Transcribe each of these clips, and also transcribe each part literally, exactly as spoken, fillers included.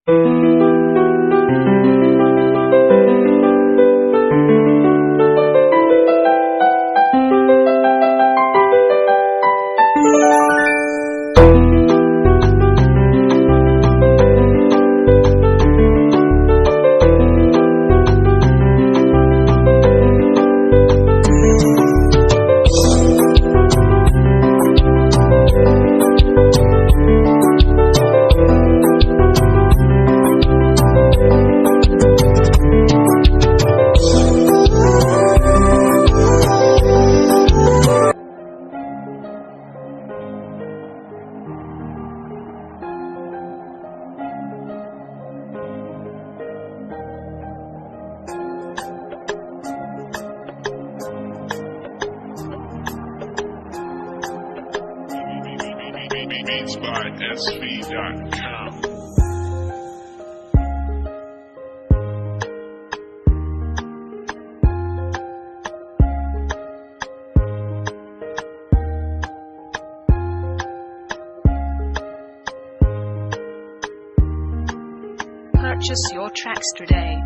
Beats by S V dot com. Purchase your tracks today.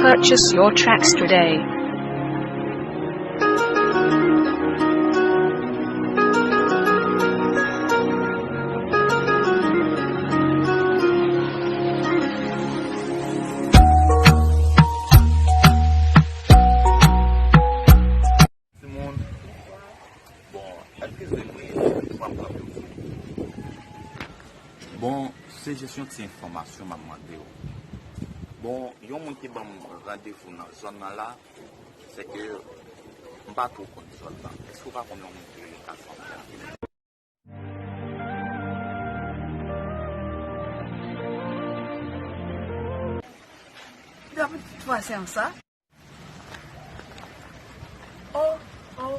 Purchase your tracks today. Timoun, bon, eskize m wi, m ap kanpe w sou. Bon, se jis yon ti enfòmasyon m ap mande w. Bon, yon moun ki ban m randevou nan zòn nan la, se ke m pa twò konn zòn nan. Èske w pa konn yon moun ki rele Kasandra? Gade ti vwazen an sa. Oh, oh,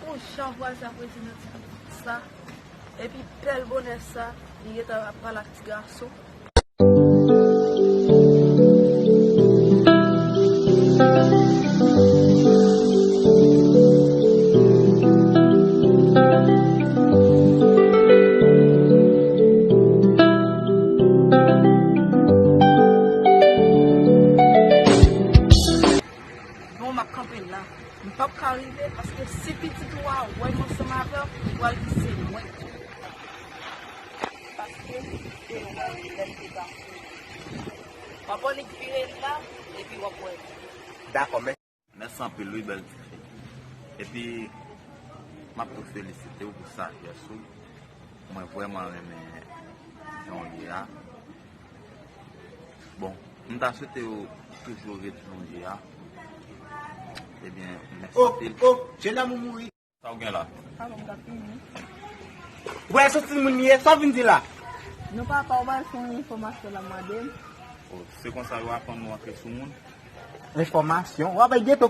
pou jan vwazen ap rete nan ti sa. Epi bèl bonè sa, li gentan ap pale ak ti gason. Bon, m ap kanpe la. M p ap ka rive paske si pitit ou a wè m ansanm avè w, li pral di se mwen ki fè l. Paske se wè lè m te pase. W ap annik vire la, epi w ap wè. Dakò, mè. Mèsi anpil wi, bèl ti fi. Epi, m ap tou felisite w pou sajès ou. Mwen vrèman renmen jan w ye a. Bon, m ta swete w toujou ret jan w ye a. Ebyen, mèsi anpil. Oh, oh, Jenna Moumouri. Sa w gen la? Alò, m t ap fini. Wè, se timoun li ye, sa w vin di la? Non, papa, w pral fè yon enfòmasyon la, mande m. Oh, se konsa yo aprann nou antre sou moun? Enfòmasyon? W ap bay geto